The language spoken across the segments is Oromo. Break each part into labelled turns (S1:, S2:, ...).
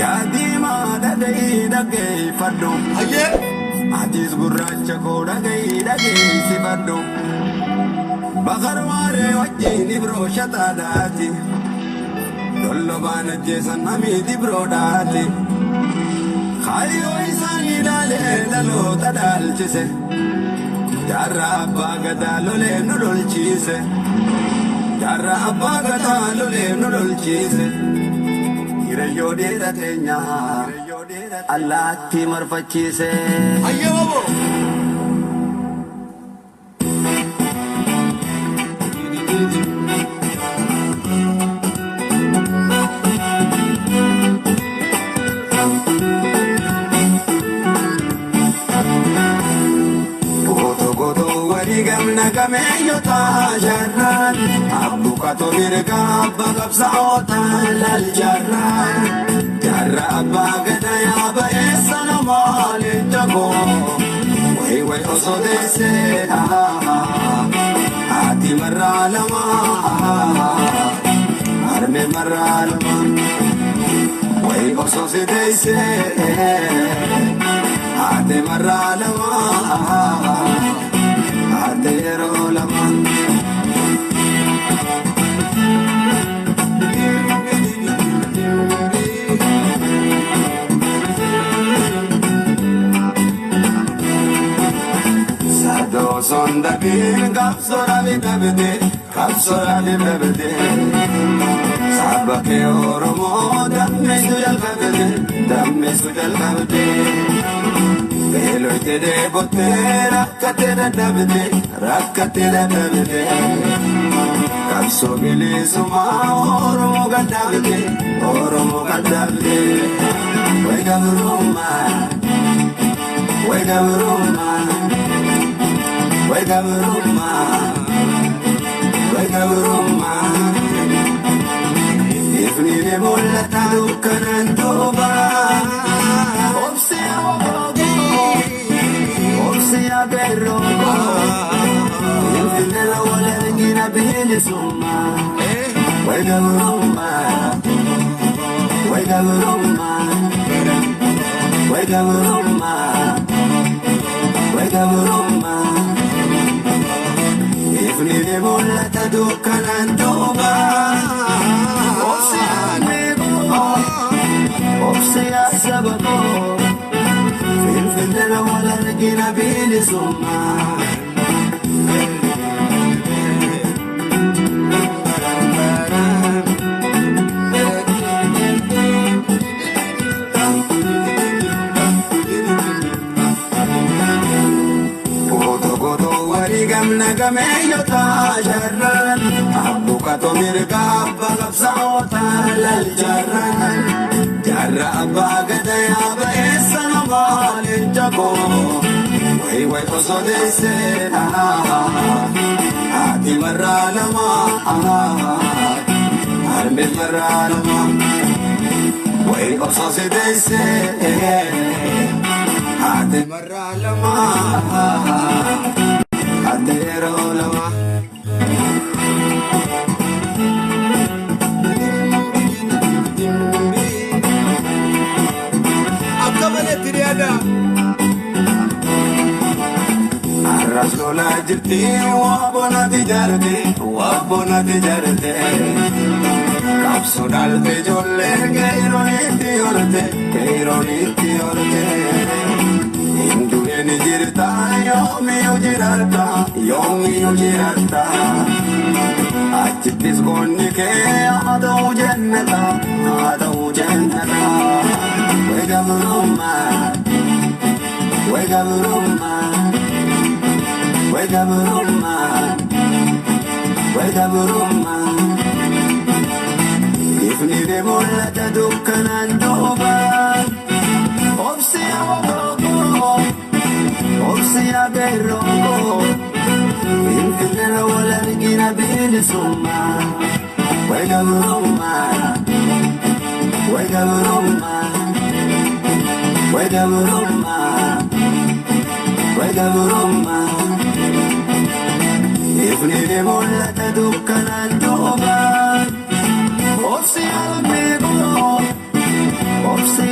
S1: Yaadima dhagahi dhaggeeffadhu.
S2: Hayyee.
S1: Atis gurraacha koo dhagahi dhageessifadhu. Bakar waaree wajjin ibroo shataadhaati. Lollobaan ajjeesan hamiid ibroodhaati. Kaayyoo isaan ilaalee dhaloota dhaalchise. Jaarraa abbaa gadaa lolee nu lolchiise. Jaarraa abbaa gadaa lolee nu lolchiise. Hiriyyoo dhiira teenyaa allaattii marfachiise.
S2: Hayyee waboo.
S1: Gootoo gootoo walii gamna gameeyyota jarraan abbuqatoo mirga abbaa qabsaa'ota lal jarraan jaarraa abbaa gadaa yaaba eessa namaa leenca koo wayi wayi osoo deessee haati marraa lama harmee marraa lama wayi osoo si deessee haati marraa lama haati yeroo lama. Sadoo sondabiin qabsoodhaaf dhabde qabsoodhaaf dhabde saba kee Oromoo dammeessu jalqabde dammeessu jalqabde beeloyte dheebottee rakkate dadhabde rakkate dadhabde qabsoo bilisummaa Oromoo gadhabde Oromoo gadhabde way gabrummaa way gabrummaa. Way gabrummaa, way gabrummaa. Ifni ni mul'ata dukkanaan duuba. Obsi obogoo, obsi abeeroo. Finfinneerra wal argina bilisummaa. Way gabrummaa, way gabrummaa, way gabrummaa, way gabrummaa. Ifni ni mul'ata dukkanaan duuba. Obsi ameekoo, obsi saba koo. Finfinneerra wal argina bilisummaa. Gootoo gootoo walii gamna gameeyyota jarraan abbuqatoo mirga abbaa qabsaa'ota lal jarraan jaarraa abbaa gadaa yaaba eessa namaa leenca koo wayi wayi osoo deessee haati marraa lama harmee marraa lama wayi osoo si deessee haati marraa lama haati yeroo lama.
S2: Akka maleetti dhiyaada.
S1: Arras lolaa jirti waa bonati jaarte waa bonati jaarte qabsoo dhaalte ijoollee qeerroonitti horte qeerroonitti horte hindu'een jirta yoomiyyuu jiraata yoomiyyuu jiraata achittis goonni kee haa ta'u jennata haa ta'u jennata way gabrummaa way gabrummaa. Way gabrummaa, way gabrummaa. Ifni ni mul'ata dukkanaan duuba. Obsi obogoo, obsi abeeroo. Finfinneerra wal argina bilisummaa. Way gabrummaa, way gabrummaa, way gabrummaa, way gabrummaa. Ifni ni mul'ata dukkanaan duuba. Obsi ameekoo, obsi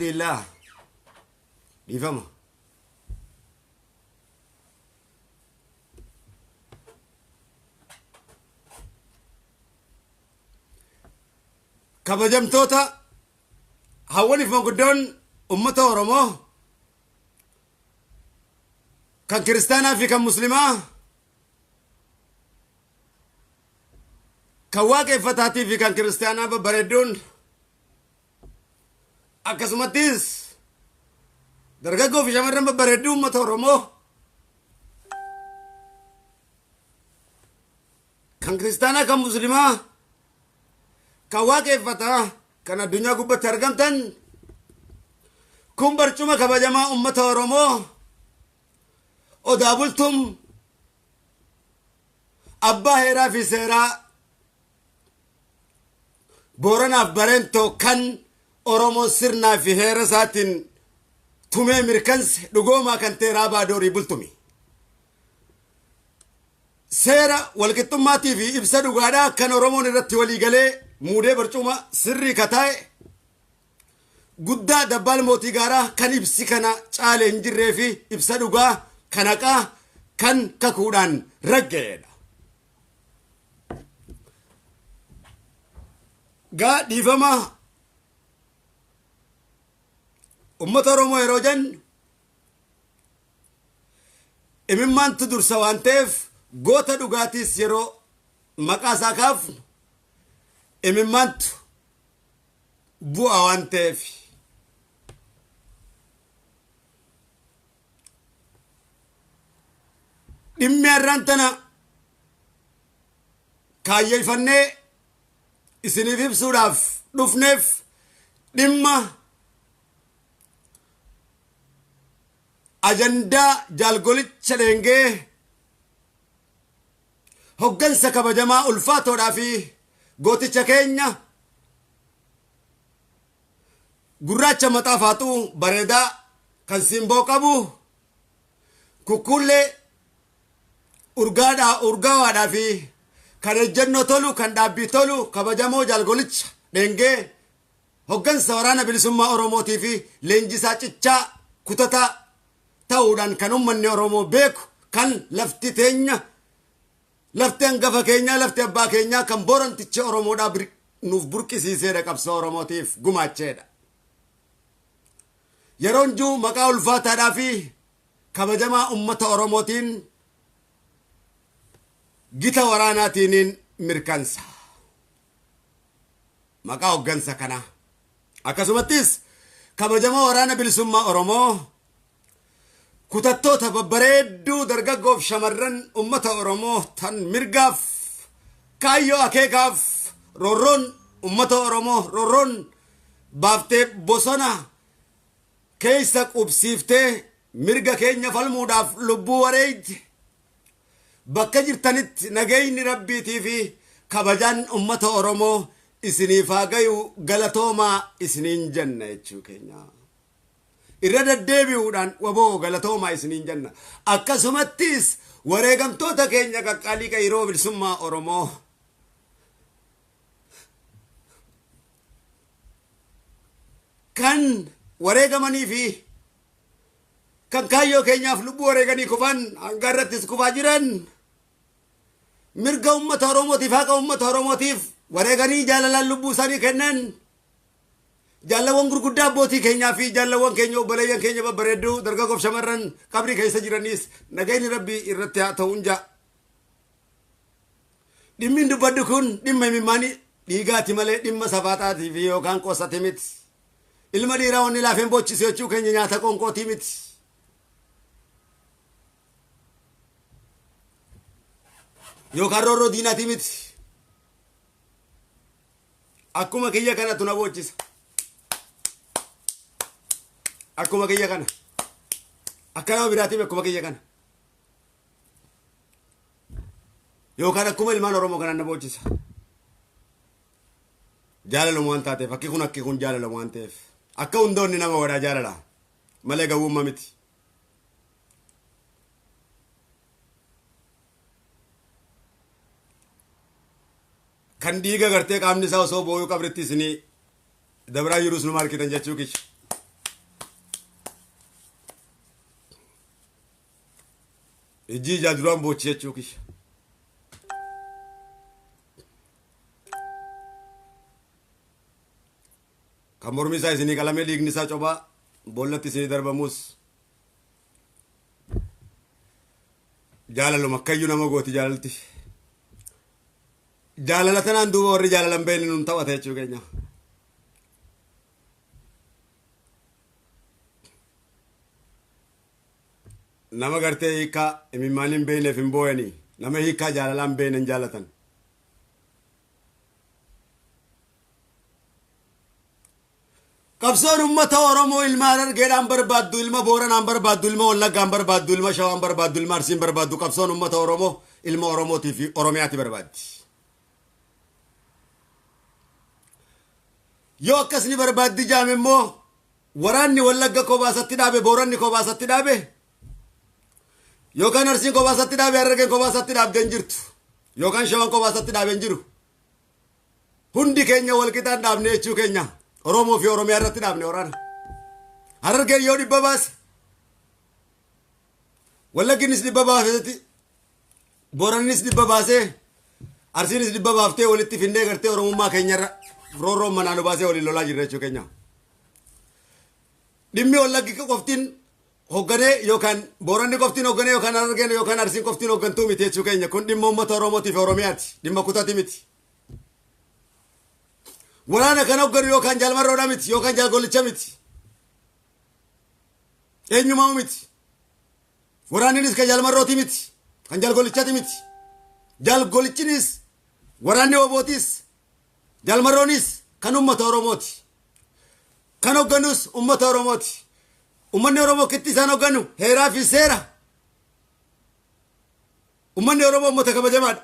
S2: Alhamdulillah. Dhiifama. Kabajamtoota hawwaniif manguddoon ummata Oromoo kan kiristaanaa fi kan muslimaa, kan waaqeffataatii fi kan kiristaanaa babbareedduun, akkasumattis dargaggoo fi shamarran babbareedduu ummata Oromoo kan kiristaanaa, kan muslimaa, kan waaqeffataa, kan addunyaa gubbatti argamtan, kun barcuma kabajamaa ummata Oromoo Odaa Bultum, abbaa heeraa fi seeraa Booranaaf Bareentoo, kan Oromoon sirnaa fi heera isaatiin tumee mirkanse, dhugoomaa kan ta'e Raabaa Doorii Bultumi. Seera walqixxummaatii fi ibsa dhugaadhaa kan Oromoon irratti walii galee muudee barcuma sirrii kataa'e guddaa Dabbaal Mootii Gaaraa, kan ibsi kana caale hin jirree fi ibsa dhugaa kan haqaa kan kakuudhaan ragga'edha. Gaa dhiifama, ummata Oromoo yeroo jennu imimmaantu dursa waan ta'eef, goota dhugaatiis yeroo maqaa isaa kaafnu imimmaantu bu'a waan ta'eef. Dhimmi har'aan tana kaayyeeffannee isiniif ibsuudhaaf dhufneef dhimma ajandaa Jaalgolicha Dheengee, hoggansa kabajamaa ulfaatoodhaa fi gooticha keenya gurraacha maxaa faaxuu bareedaa kan simboo qabu, kukkuullee urgaadhaa urgaawaadhaa fi kan ejjennoo tolu, kan dhaabbii tolu, kabajamoo Jaalgolicha Dheengee, hoggansa Waraana Bilisummaa Oromootii fi leenjisaa cichaa kutataa ta'uudhaan kan ummanni Oromoo beeku, kan lafti teenya, lafti hangafa keenyaa, lafti abbaa keenyaa, kan Booranticha Oromoodhaa nuuf burqisiiseedha, qabsoo Oromootiif gumaacheedha. Yeroon jiru maqaa ulfaataadhaa fi kabajamaa ummata Oromootiin gita waraanaatiiniin mirkansa. Maqaa hoggansa kanaa. Akkasumattis kabajamoo Waraana Bilisummaa Oromoo, kutattoota babbareedduu dargaggoof shamarran ummata Oromoo tan mirgaaf, kaayyoo, akeekaaf roorroon ummata Oromoo roorroon baaftee bosona keessa qubsiiftee mirga keenya falmuudhaaf lubbuu wareeyte, bakka jirtanitti nagayni Rabbiitii fi kabajaan ummata Oromoo isiniif haa gayu, galatoomaa isiniin jenna jechuu keenya. Irra deddeebi'uudhaan waboo galatoomaa isiniin jenna. Akkasumattis wareegamtoota keenya qaqqaalii qeyroo bilisummaa Oromoo kan wareegamanii fi kan kaayyoo keenyaaf lubbuu wareeganii kufan, hanga irrattis kufaa jiran, mirga ummata Oromootiif, haqa ummata Oromootiif wareeganii jaalalaan lubbuu isaanii kennan, jaallawwan gurguddaa abbootii keenyaa fi jaallawwan keenya, obboleeyyan keenya babbareedduu dargaggoof shamarran qabrii keessa jiraniis nagayni Rabbii irratti haa ta'uun ja'a. Dhimmi hin dubbadhu kun dhimma imimmaanii dhiigaati malee dhimma safaaxaatii fi yookaan qosati miti. Ilma dhiiraa wanni laafeen boochisu jechuu keenya nyaata qoonqootii miti. Yookaan roorroo diinaatii miti. Akkuma kiyya kanatu na boochisa. Akkuma kiyya kana. Akka nama biraatii akkuma kiyya kana. Yookaan akkuma ilmaan Oromoo kanaan na boochisa. Jaalaluma waan taateef, akki kun jaalaluma waan ta'eef. Akka hundoonni nama godhaa jaalala malee gawwummaa miti. Kan dhiiga gartee qaamni isaa osoo booyuu qabritti isinii dabraa jirus numa argitan jechuu kiyya. Ijji ijaa duraan boochi jechuu kiyya. Kan mormi isaa isinii qalamee dhiigni isaa cobaa boollatti isinii darbamus jaalaluma akkayyuu nama gooti jaalalti. Jaalala tanaan duuba warri jaalalan beekne nun taphata jechuu keenya. Nama gartee hiikaa imimmaan hin beekneef hin booyanii, nama hiikaa jaalalaa hin beekne hin jaalatan. Qabsoon uummata Oromoo ilma Harargeedhaan barbaaddu, ilma Booranaan barbaaddu, ilma Wallaggaan barbaaddu, ilma Shawaan barbaaddu, ilma Arsiin barbaaddu, qabsoon uummata Oromoo ilma Oromootii fi Oromiyaati barbaaddi. Yoo akkas ni barbaaddi jaame immoo waraanni Wallagga kobaasatti dhaabe, Booranni kobaasatti dhaabe, yookaan Arsiin kobaasatti dhaabe, Harargeen kobaasatti dhaabde hin jirtu, yookaan Shawaan kobaasatti dhaabe hin jiru. Hundi keenya wal qixaan dhaabne jechuu keenya. Oromoo fi Oromiyaa irratti dhaabne waraana. Harargeen yoo 100 baase, Wallagginis 100 baasetti, Boorannis 100 baasee, Arsiinis 100 baaftee walitti finnee gartee Oromummaa keenyarra roorroon manaa nu baasee waliin lolaa jirra jechuu keenya. Dhimmi Wallaggi qoftiin hoogganee yookaan Booranni qoftiin hoogganee yookaan Harargeen yookaan Arsiin qoftiin hooggantuu miti jechuu keenya. Kun dhimma uummata Oromootii fi Oromiyaati. Dhimma kutaati miti. Waraana kan hoogganu yookaan Jaalmarroodha miti yookaan Jaalgollicha miti. Eenyumaa miti. Waraanninis kan Jaalmarrooti miti. Kan Jaalgollichaati miti. Jaalgollichinis waraanni Obootis Jaalmarroonis kan uummata Oromooti. Kan hoogganus uummata Oromooti. Uummanni Oromoo kitti isaan hoogganu heeraa fi seera. Uummanni Oromoo uummata kabajamaadha.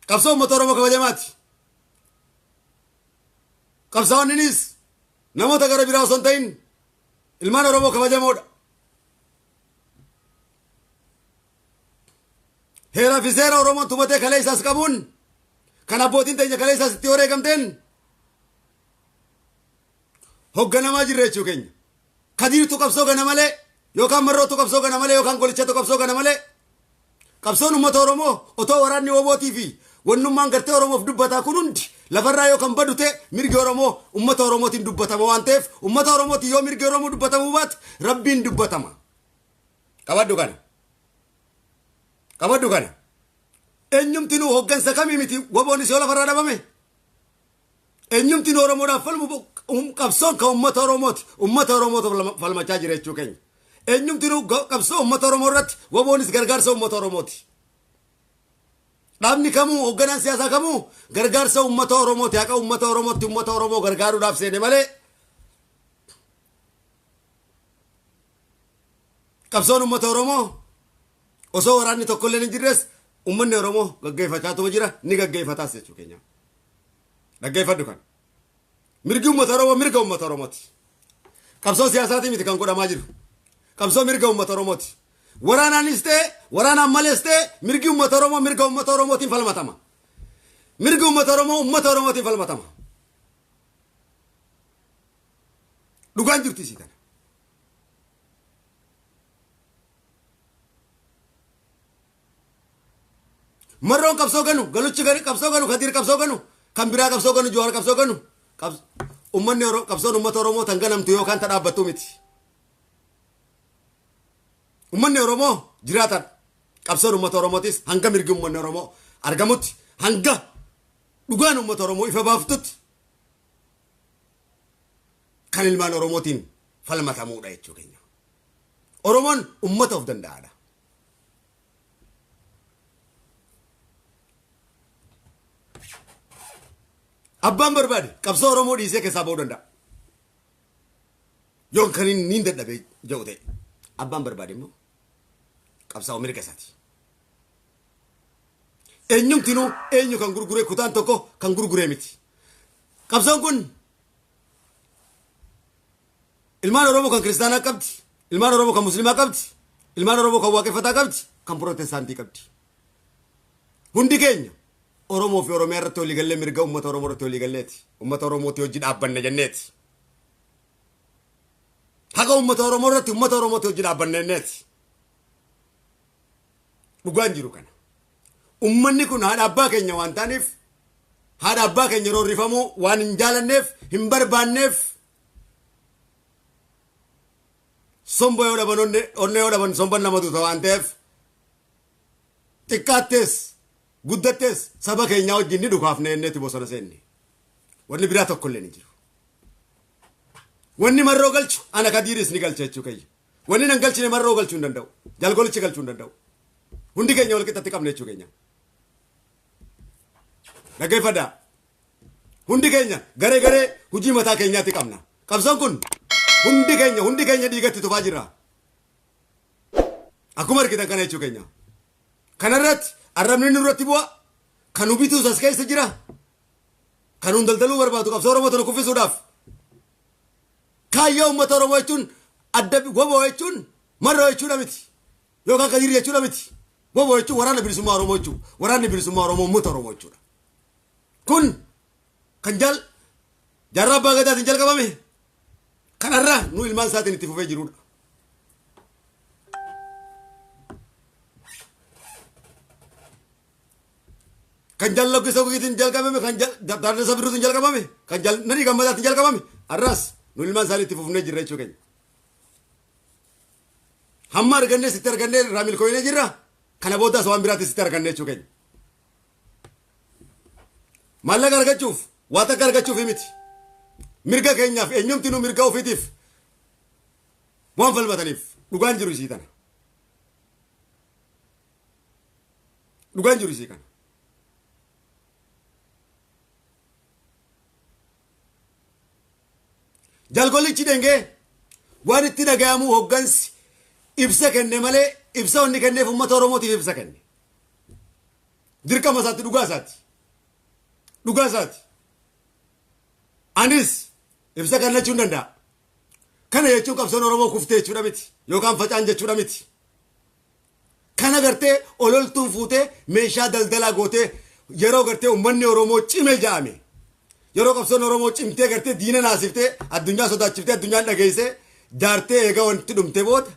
S2: Qabsoo uummata Oromoo kabajamaati. Qabsaa'onninis namoota gara biraa osoo hin ta'in ilmaan Oromoo kabajamoodha. Heeraa fi seera Oromoon tumatee kalee isaas qabuun kan abbootiin teenya kalee isaas itti wareegamteen hogganamaa jirra jechuu keenya. Kadiirtu qabsoo gana malee yookaan Marrootu qabsoo gana malee yookaan Golichatu qabsoo gana malee qabsoon uummata Oromoo otoo waraanni Obootii fi wannummaan gartee Oromoof dubbataa kun hundi lafarraa yoo kan badu ta'e, mirgi Oromoo uummata Oromootiin dubbatama waan ta'eef, uummata Oromootiin yoo mirgi Oromoo dubbatamuu baate Rabbiin dubbatama. Qabadhu kana. Qabadhu kana. Eenyumtinuu hoggansa kamii miti, waboonis yoo lafarraa dhabame. Eenyumtinuu Oromoodhaaf falmu, qabsoon kan uummata Oromooti. Uummata Oromootu falmachaa jira jechuu keenya. Eenyumtinuu qabsoo uummata Oromoo irratti waboonis gargaarsa uummata Oromooti. Dhaabni kamuu, hoogganaan siyaasaa kamuu gargaarsa uummata Oromooti. Haqa uummata Oromootti uummata Oromoo gargaaruudhaaf seene malee qabsoon uummata Oromoo osoo waraanni tokkollee hin jirres uummanni Oromoo gaggeeffachaatuma jira, ni gaggeeffataas jechuu keenya. Dhaggeeffadhu kan. Mirgi uummata Oromoo mirga uummata Oromooti. Qabsoo siyaasaatii miti kan godhamaa jiru. Qabsoo mirga uummata Oromooti. Waraanaanis ta'e waraanaan malees ta'e mirgi uummata Oromoo mirga uummata Oromootiin falmatama. Mirgi uummata Oromoo uummata Oromootiin falmatama. Dhugaan jirti isii kana. Marroon qabsoo ganu, Galuchi ganu, qabsoo ganu, Kadiir qabsoo ganu, kan biraa qabsoo ganu, Jawaar qabsoo ganu. Uummanni Oromoo, qabsoon uummata Oromoo tan ganamtu yookaan ta dhaabbattu miti. Uummanni Oromoo jiraataadha. Qabsoon uummata Oromootis hanga mirgi uummanni Oromoo argamutti, hanga dhugaan uummata Oromoo ifa baaftutti kan ilmaan Oromootiin falmatamuudha jechuu keenya. Oromoon uummata of danda'aadha. Abbaan barbaade qabsoo Oromoo dhiisee keessaa ba'uu danda'a. Yoo kan inni niin dadhabee jedhu ta'e. Abbaan barbaade immoo qabsaa'u mirga isaati. Eenyumtinuu eenyu kan gurguree, kutaan tokko kan gurguree miti. Qabsoon kun ilmaan Oromoo kan kiristaanaa qabdi, ilmaan Oromoo kan musliimaa qabdi, ilmaan Oromoo kan waaqeffataa qabdi, kan pirootestaantii qabdi. Hundi keenya Oromoo fi Oromiyaa irratti walii gallee, mirga uummata Oromoo irratti walii galleeti. Uummata Oromootii hojii dhaabbanna jenneeti. Haqa uummata Oromoo irratti uummata Oromooti hojii dhaabbanneenneeti. Dhugaan jiru kana. Uummanni kun haadha abbaa keenya waan ta'aniif, haadha abbaa keenya roorrifamuu waan hin jaalanneef, hin barbaanneef, somba yoo dhaban, onnee yoo dhaban somban nama duuta waan ta'eef, xiqqaattees guddattees saba keenyaa wajjin ni dhukaafne inneeti bosona seenne. Wanni biraa tokko illee ni jiru. Wanni Marroo galchu ana Kadiiris ni galcha jechuu kayya. Wanni nan galchine Marroo galchuu hin danda'u. Jalgolichi galchuu hin danda'u. Hundi keenya wal qixxatti qabna jechuu keenya. Dhaggeeffadhaa. Hundi keenya garee garee hojii mataa keenyaatti qabna. Qabsoon kun hundi keenya dhiigatti tufaa jirra. Akkuma argitan kana jechuu keenya. Kanarratti arrabni nurratti bu'a. Kan hubitus as keessa jira. Kan hun daldaluu barbaadu qabsoo Oromoo tana kuffisuudhaaf. Kaayyoo uummata Oromoo jechuun adda WBO jechuun Marroo jechuudha miti. Yookaan Kadiir jechuudha miti. WBO jechuun Waraana Bilisummaa Oromoo jechuudha. Waraanni Bilisummaa Oromoo uummata Oromoo jechuudha. Kun kan jaarraa abbaa gadaatiin jalqabame, kanarraa nu ilmaan isaatiin itti fufee jirudha. Kan jaal Laggisa Gugiitiin jalqabame, kan Taaddasaa Birruutiin jalqabame, kan jaal Nadhii Gammadaatiin jalqabame, har'aas nu ilmaan isaanii itti fufnee jirra jechuu keenya. Hamma argannee sitti argannee irraa milkooynee jirra. Kana boodaas waan biraatti sitti argannee jechuu keenya. Maallaqa argachuuf, waa takka argachuuf miti. Mirga keenyaaf, eenyumti nu mirga ofiitiif waan falmataniif. Dhugaan jiru isii tana. Dhugaan jiru isii kana. Jalgolichi dhengee waan itti dhagayamu, hoggansi ibsa kenne malee, ibsa wanni kenneef uummata Oromootiif ibsa kenne. Dirqama isaatti, dhugaa isaati. Dhugaa isaati. Anis ibsa kennachuu hin danda'a. Kana jechuun qabsoon Oromoo kuftee jechuudha miti. Yookaan facaan jechuudha miti. Kana gartee ololtuun fuutee meeshaa daldalaa gootee, yeroo gartee uummanni Oromoo cime ja'ame, yeroo qabsoon Oromoo cimtee gartee diina naasiftee, addunyaa sodaachiftee, addunyaan dhageessee jaartee, eegaa wanti dhumte booda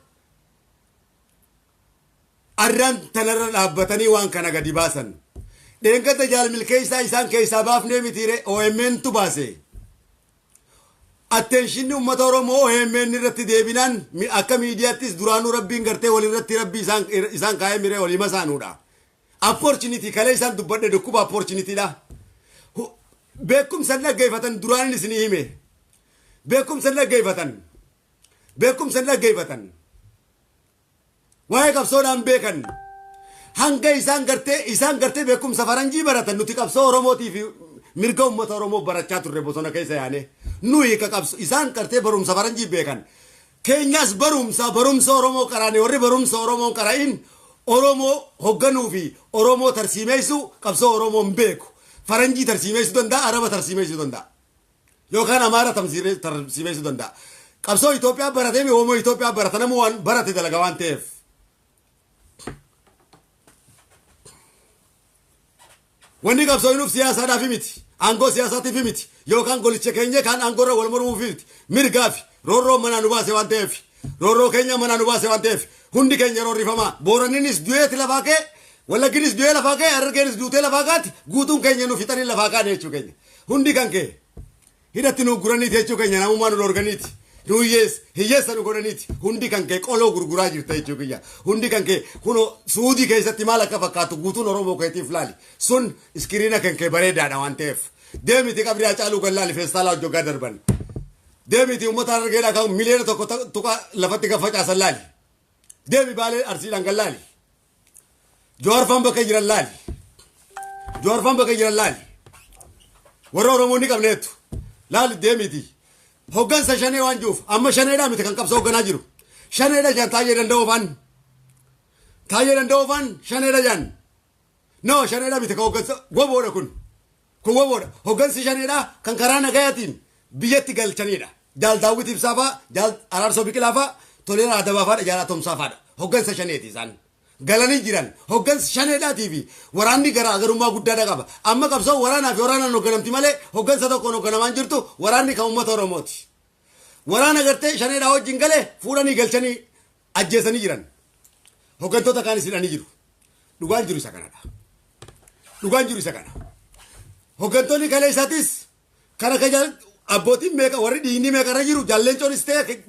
S2: arraan tanarra dhaabbatanii waan kana gadi baasan. Dheengadda jaal Milkeessaa isaan keessaa baafnee mitiire, OMN tu baase. Attentionni uummata Oromoo OMN irratti deebinaan, akka miidiyaattis duraanuu Rabbiin gartee walirratti Rabbi isaan kaa'ee miree walii masaanuudha. Opportunity kalee isaan dubbadhe, dhukkuba opportunitydha. Beekumsa dhaggeeffatan duraanin isinii hime. Beekumsa dhaggeeffatan. Beekumsa dhaggeeffatan. Waa'ee qabsoodhaan beekan. Hanga isaan gartee beekumsa faranjii baratan, nuti qabsoo Oromootii fi mirga uummata Oromoo barachaa turre bosona keessa yaane. Nuyi ka qabso isaan gartee barumsa faranjii beekan. Keenyas barumsa Oromoo qaraane. Warri barumsa Oromoo qara'in Oromoo hoogganuu fi Oromoo tarsiimeessuu, qabsoo Oromoo hin beeku. Faranjii tarsiimeessuu danda'a, Araba tarsiimeessuu danda'a. Yookaan Amaara tarsiimeessuu danda'a. Qabsoo Itoophiyaa baratee homoo Itoophiyaa barata, namuu waan barate dalaga waan ta'eef. Wanni qabsoo inuuf siyaasaadhaaf miti. Aangoo siyaasaatiif miti. Yookaan golicha keenya kaan aangoorra wal mormuuf miti. Mirgaaf roorroo manaa nu baase waan ta'eef. Roorroo keenya manaa nu baase waan ta'eef. Hundi keenya roorrifamaa. Booraninis du'eeti lafaa ka'e. Wallagginis du'ee lafaa ka'e. Harargeenis duutee lafaa kaati. Guutuun keenya nu fixanii lafaa kaane jechuu keenya. Hundi kan ka'e. Hidhatti nu guraniiti jechuu keenya, namummaa nu dhorganiiti. Nu hiyyeessa nu godhaniiti. Hundi kan kee qoloo gurguraa jirta jechuu kiyya. Hundi kan kee kunoo Suudii keessatti maal akka fakkaatu guutuun Oromoo keetiif laali. Sun screen kan kee bareedaadha waan ta'eef. Deemiti qabrii Hacaaluu kan laali, feestaalaa hojjogaa darban. Deemiti uummata Harargeedhaa kan 1 miliyoona tuqa lafatti kan facaasan laali. Deemi Baalee, Arsiidhaan kan laali. Jawaar faan bakka jiran laali. Jawaar faan bakka jiran laali. Warra Oromoo ni qabneetu. Laali deemiti. Hoggansa shanee waan jiruuf amma shaneedhaa miti kan qabsoo hogganaa jiru. Shaneedha jaan Taayyee Danda'oo faan. Taayyee Danda'oo faan shaneedha jaan. No, shaneedha miti kan hoggansa, WBOdha kun. Kun WBOdha. Hoggansi shaneedhaa kan karaa nagayaatiin biyyatti galchanidha. Jaal Daawwit Ibsaa faa, Jaal Araarsoo Biqilaa faa, Toleeraa Adabaa faadha, Jaal Atomsaa faadha. Hoggansa shaneeti isaan. Galanii jiran hoggansi shaneedhaatii fi waraanni garaagarummaa guddaadha qaba. Amma qabsoo waraanaa fi waraanaan hoogganamti malee hoggansa tokkoon hoogganamaan jirtu. Waraanni kan uummata Oromooti. Waraana gartee shaneedhaa wajjin galee fuudhanii galchanii ajjeesanii jiran. Hoggantoota kaanis hidhanii jiru. Dhugaan jiru isa kanadha. Dhugaan jiru isa kana. Hoggantoonni kalee isaatis kana ka abbootiin meeqa, warri dhiinni meeqa irra jiru, jaalleencoonis ta'e.